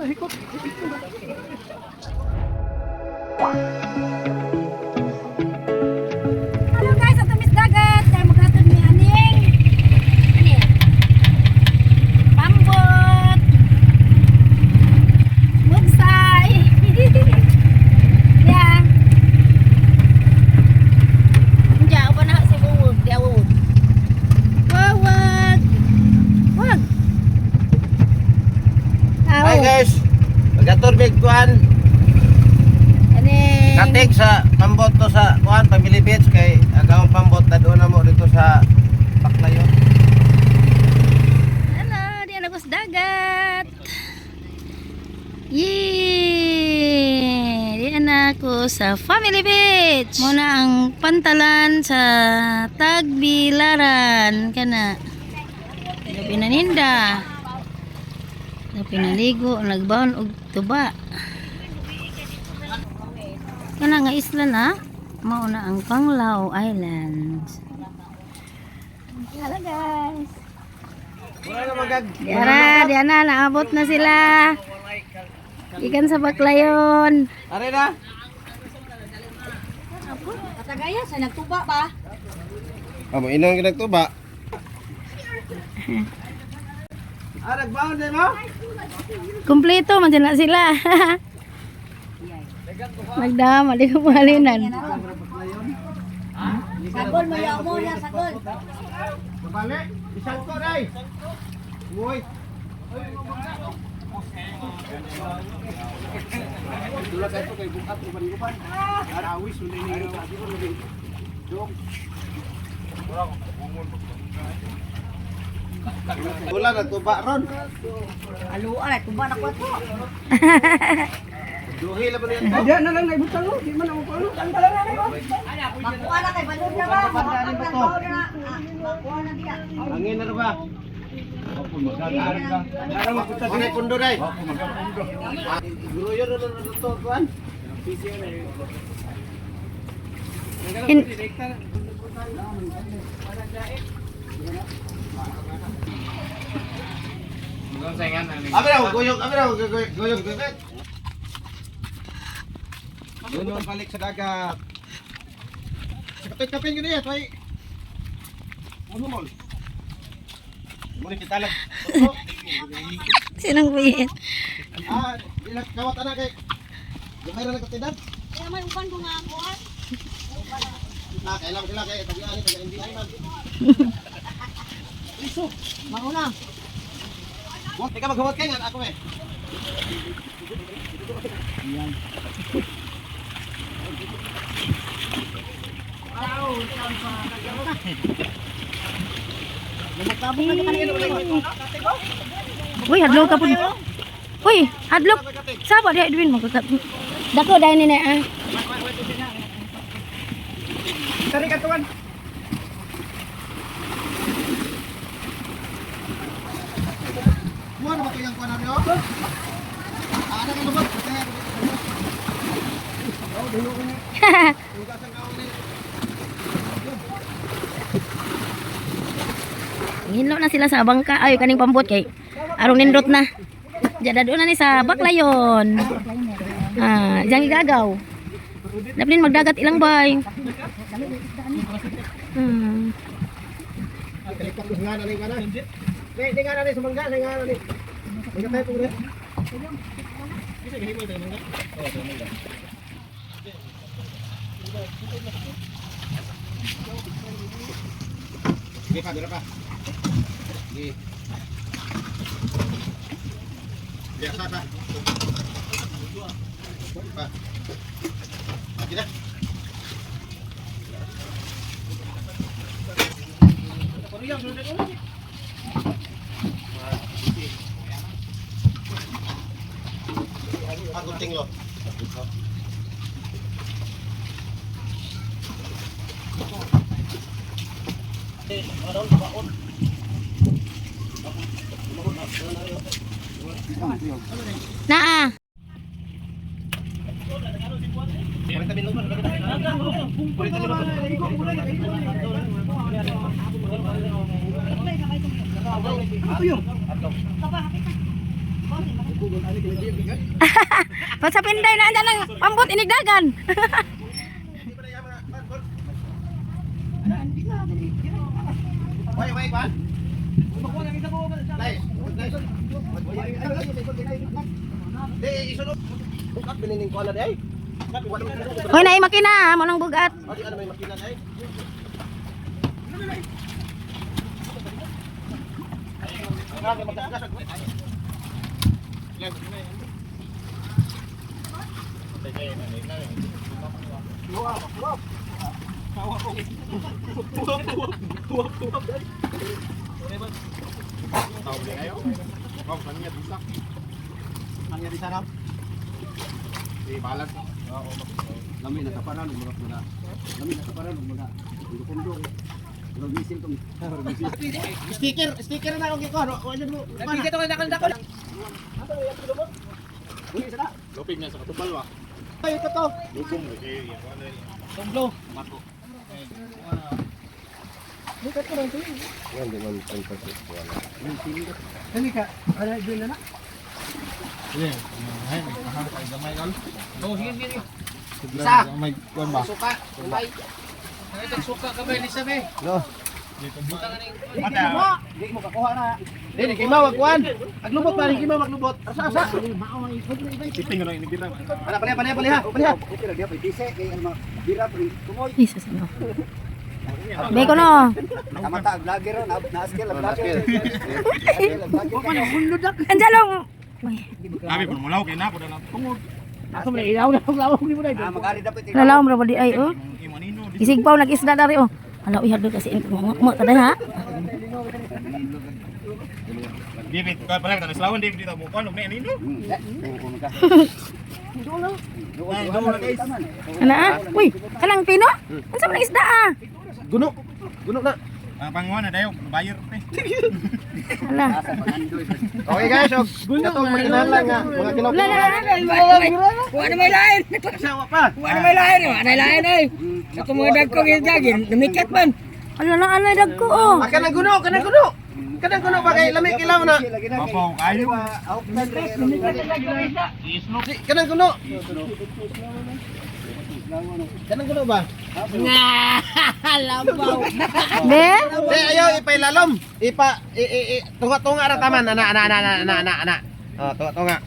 Hikot. Hello guys, ato Miss Dagat. Kay maghatod mi aning ani. Pambot. Mugsay. Yeah. Diya, uban na si Buwag, diya Buwag. Buwag. Buwag. Hi guys. Magator big kuan. Aning. Katig sa pambot to sa kuan Family Beach kay agawang pambot na doon na mo dito sa Baclayon. Hello, di na sa dagat. Yee! Di na ako sa Family Beach. Muna ang pantalan sa Tagbilaran kana. Labi na ninda. Labi na ligo, nagbaon og tuba. Kana nga isla na, mao na ang Panglao Island. Hello guys. Wala na magag. Diara, diana, naabot na sila. Ikan sa Baclayon. Are na. Katagaya sa nagtuba ba? Amo inang ginagtuba. Ah, nagbaon din mo? Kumpleto man dyan na sila. Nagdama, di ko pangalinan. Sagol mo yaw mo na sagol. Babali. Isang ko day. Uy. Wala nagtuba ron. Aluan ay tuba na ko to. Duhi la ba niyan? Diyan na lang naibutang mo. Di man ako ano. Makuha na kay balod na ba? Makuha na to. Makuha na diya. Angin na ba? Ano pundo day? Guruyo na lang to kuan. In- Abi raw guyog, abi raw guyog, guyog guyog. Doon balik sa dagat. Sa kapit-kapit gini ya, toy. Ano mo? Muna kita lang. Sinang buyin? Ah, di na kawat ana kay. Gamay ra lang katidan. Kaya may uban ko nga ako. Ah, kailangan sila kay tagian ni taga NBI man. Mauna. Wa, ikaw maghawat kay nga ako eh. Uy, hadlok ka po. Uy, hadlok. Saba di Edwin mo. Dako dahil ni na ah. Tari ka tuwan. Mo na ba kayang kuan na rio? Ah, ana kay lubot. Hinlo na sila sa bangka. Ay, kaning pambot kay arong nindot na. Diyan doon na ni sa Baclayon. Ah, diyan igagaw. Daplin magdagat ilang bay. Kalikot ko nga na ni kana. Di di nga na ni sumangga, di nga na ni. Di ka tayo po Di pa, di pa. Di. Biasa pa. Pa. Kita. Pagunting lo. Naa. Sa pinday na andyan ang pambot inigdagan. Way, way, kwan. Lai, lai. Di, isunod. Bukat binining ko na di ay. Hoy, naay makina, mo nang bugat. Adi ano may makina di ay. Lami na kaparan ug murag mura. Lami na kaparan ug mura. Kundo. Murag misil tong. Sticker, sticker na akong gikuha. Wala mo. Uy, isa na. Lupig na sa katubal wa. Ay, ito to. Tumblo. Dali ka. Ara doon na na. Isa. Suka. No. Di mo kakuha na. Dili kay mawag kuan. Aglubot pa rin kay mawag lubot. Asa asa. Ana paliha paliha paliha. Paliha. Okay ra gyud dise kay ano bira pre tumoy. Ay, sus, ano. Beko no. Kamata ang vlogger ron, na skill ang vlogger. Andiyan lang. Uy, Ah, magari dapat lalawom ra ba di ay oh. Isigpaw nag-isda dari oh. Ala uy hadlo kasi mo taday ha. David, kau pernah kita selawan David dito bukan og nino. Ana ah. Uy, kanang pino? Unsa man ang isda ah? Guno. Guno na. Ang panguan na dayo, bayar pre. Ala. Okay guys, so katong makinahanglan nga mga kilaw. Wala na. Wala na may lain. Asawa pa. Wala na may lain. Wala na lain ay. Sa mga dagko gidagin, lumikat man. Ala na ala dagko oh. Ah, kanang guno, kanang guno. Kanang guno ba kay lami kilaw na. Mapaw kayo. Di, kanang guno. Kanang guno ba? Be? Di ayaw ipailalom. Ipa i i, i tunga-tunga ra taman ana ana ana ana ana ana. ana. Oh, tunga-tunga.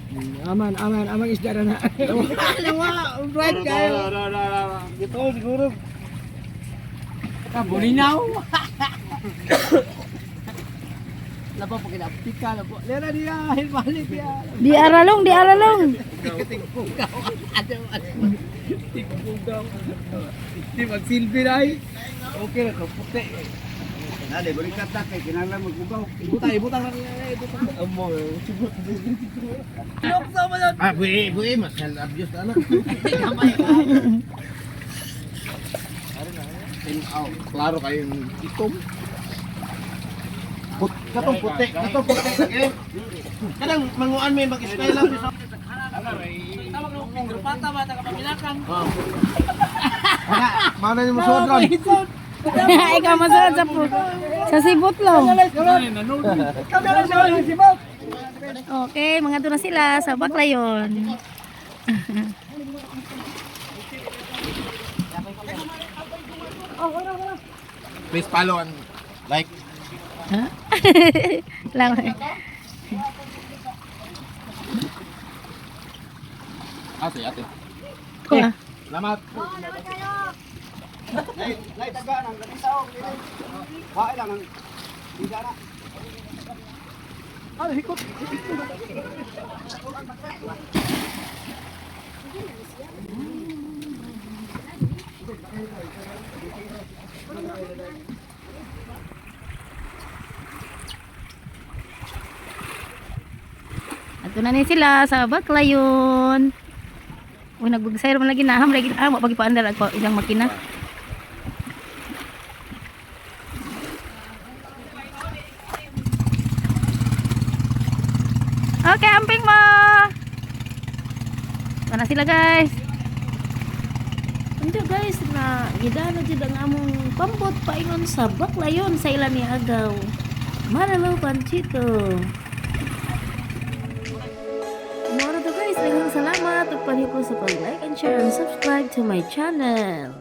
Aman, aman, aman isda na. Right kayo. Ito siguro. Bulinaw. Lapo pa kinapika lapo. Lera diya, hilmalik diya. Di aralong, di aralong. Di magsilbi na ay. Okay ra ka puti. Dale, balikat ta kay kinahanglan magbugaw. Ibutang, ibutang lang ibutang. Amo, sibot. Ah, buhi, buhi mas abuse na ana. Klaro kayo yung itom. Put, katong puti, katong puti. Okay? Kanang manguan may mag-style lang. Grupata ba ta kapamilakan? Mao na nimo suod ron. Ikaw masunod sa sa sibot long. Okay, mga doon na sila sa Baclayon. Please follow and like. Huh? Lang. Ate, ate. Kuha. Salamat. Lay, lay taga nang labing tao. Wae lang ang isda na. Ah, hikot. Ato na ni sila sa Baclayon. Uy, nagbugsay man lagi na. Ham lagi ah, wa pagi paandar ang ilang makina. Okay, amping mo. Ito na sila guys. Andiyo guys na gidala jud ang among pambot paingon sa Baclayon sa ilan ni Agaw. Maralo Panchito. to, guys. Daghang salamat ug palihog sa pag-like and share and subscribe to my channel.